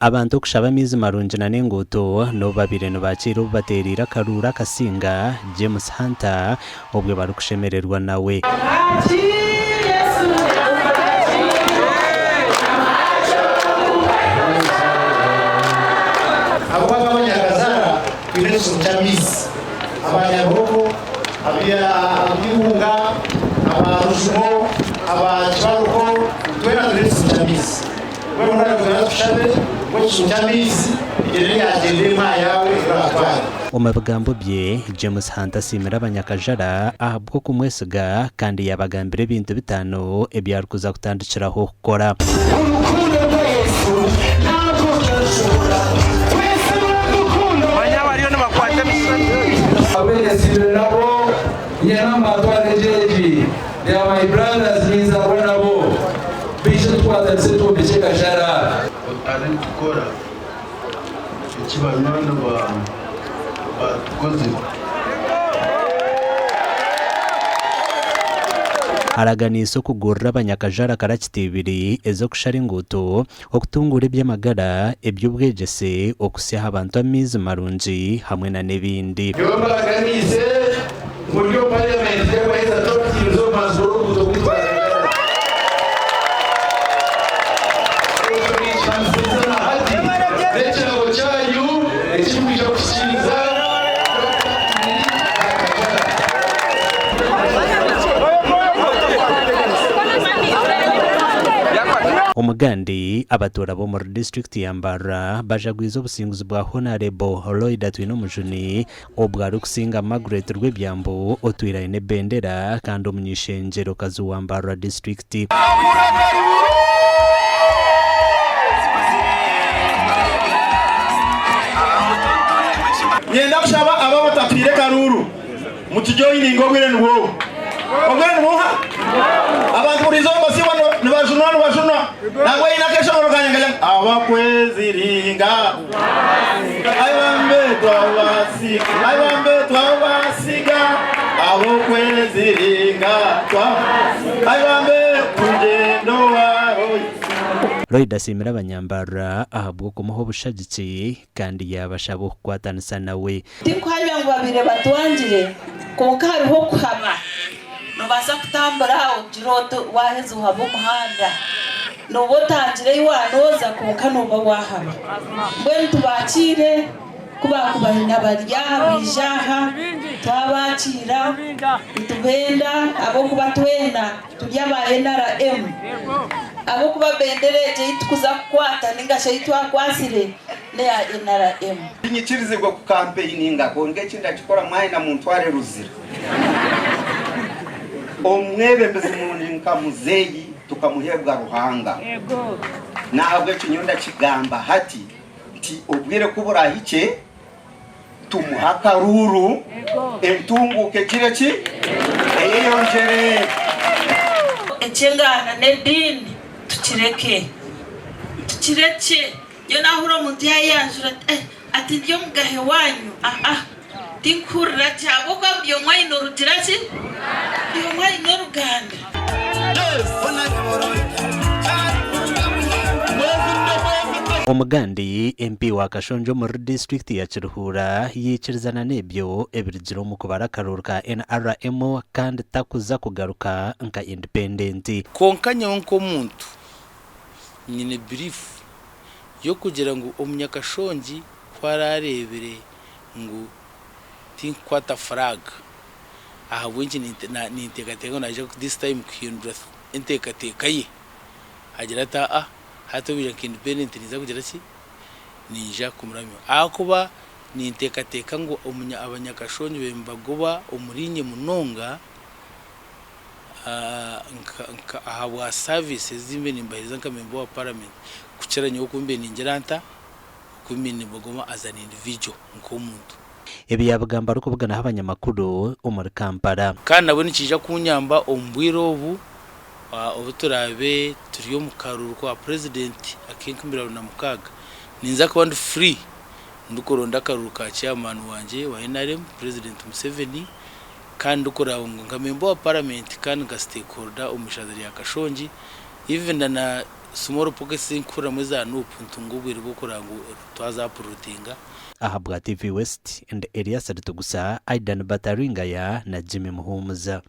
Abantu okushaba amaizi marungi na n'enguuto n'obu babaire nibakiira obu bateereire akaruuru akasinga James Hunter obwe barikushemererwa nawe. Ahabw'okuba nk'abanyakazara twine ekizibu ky'amaizi. Abanyaruhoko, ab'Ibunga, aba Rujumo, aba Kibaruko, twena twine ekizibu ky'amaizi. Mbwenu mbwenu twena tushabe ngu ekizibu ky'amaizi egyende yaagyenda emwe aha yaawe ei oraatware. Omu bigambo bye, James Hunter asiimire Abanyakajara ahabw'okumwesiga kandi yaabagambira ebintu bitaano ebi arikuza kutandikiraho kukora. Orukundo rwa Yesu ntabwo rurashobora kwesiba rukundo. Manya bariyo nibakwata ebishushani. Abu nyesiibire nabo nyena mbatware gyegi they are my brothers ninzarwa nabo baije tukwatanise twombekye Kajara. Otaritukora eki banywani baawe baatukozire. Araganiise okugurira abanyakajara karakita ibiri ez'okushara enguuto, okutunguura eby'amagara, eby'obwegyese, okuhitsya aha bantu amaizi marungi hamwe na n'ebindi. Nyowe mbaraganiise ngu ndi omu parliament y'abaheeza top teams omu mazi g'oruguuto gwitwara Ekyo ninkihamisiriza na hati n'ekirabo kyanyu ekirikwija kuhikiiriza Dokita Milly Nakajala. Omugandi, abatuura b'omuri disiturikiti ya Mbarara bajagwize obusinguzi bwa Honarebo Loyda Twinomujuni obwo arikusinga Margaret Rwebyambu otwire aine ebendera kandi omuny'eishengyerokazi wa Mbarara disiturikiti. Niinyenda kushaba abo abatatuhaire karuuru mutujoyininge obwire nibwo obu. Obwire nibwo oha? Abantu buri izooba nibasiibwa nibajunwa nibajunwa. Nangwa haine akeshongoro kangye nikagira ngu abakweziringa ai bambe twabasiga ai bambe twabasiga abokweziringa twa ai bambe tugyende owawe. Lloyd asiimire abanyambarara ahabw'okumuha obushagiki kandi yaabashaba okukwatanisa nawe. Tinkuhamya ngu babaire batwangire, kwonka hariho okuhaba. Noobaasa kutambura ogire oti waaheza ohabe omuhanda. Nooba otangire ei waanooza kwonka nooba waahaba. Mbwenu tubaakiire, ku baakuba haine abari aha baija aha, twabaakiira, nitubenda ahabw'okuba twena turi aba NRM. Ahabw'okuba bendera egyo ei turikuza kukwata nainga shi ei twakwatsire n'eya NRM. Tinyikirizibwe kukampeininga kwonka eki ndakikora mwayenda muntware Luzira. Omwebembezi murungi nka muzeeyi tukamuheebwa Ruhanga. N'ahabw'ekyo nyowe ndakigamba hati nti obwire ku burahikye tumuhe akaruuru entunguuka egire ki? Eyeyongyere. Eky'engaana n'ediini tukireke. Tukirekye. Nyowe naahurira omuntu yaayanjura ati, Eh, ati ndi omugahe waanyu. Aa, tinkuhurira gye ahabw'okuba buri omwe aine orugira ki? Buri omwe aine oruganda. Omugandi MP wa Kashongye omuri disiturikiti ya Kiruhura yaikirizana n'ebyo ebirugire omu kubara akaruuru ka NRM kandi takuza kugaruka nka indipendenti. Kwonka nyowe nk'omuntu Nyine belief y'okugira ngu omunyakashongi ku araareebire ngu tinkukwata flag ahabw'enki ninteekateeka ngu naija this time kuhindura enteekateeka ye agire ati aa hati obu yaija nka independent ninza kugira ki ninza kumuramya ahakuba ninteekateeka ngu abanyakashongi babaire nibagoba omuriinye munonga. Ahabwa service ezi mbaire nimbahereza nka member wa parliament kukira nyowe oku mbaire ningira nta, oku mbaire nimbagoma as an individual nk'omuntu. Ebi yaabigamba arikubuganaho abanyamakuru omuri Kampala. Kandi nabwo nikiija kunyamba omu bwire obu obu turaabe turi omu karuuru ka purezidenti ak'enkumi ibiri abiri na mukaaga. Ninza kuba ndi free ndikuronda akaruuru ka chairman wangye wa nrm, Purezidenti Museveni. Kandi ndikuraaba ngu nka memba wa paramenti kandi nka stakeholder omu ishaza rya Kashongi even na na Small pockets nkuhuriramu eza Nup ntunga obwire bw'okureba ngu twaza uprootinga. Ahabwa TV West, ndi Elias Ritugusa, Aidan Bataringaya na Jimmy Muhumuza.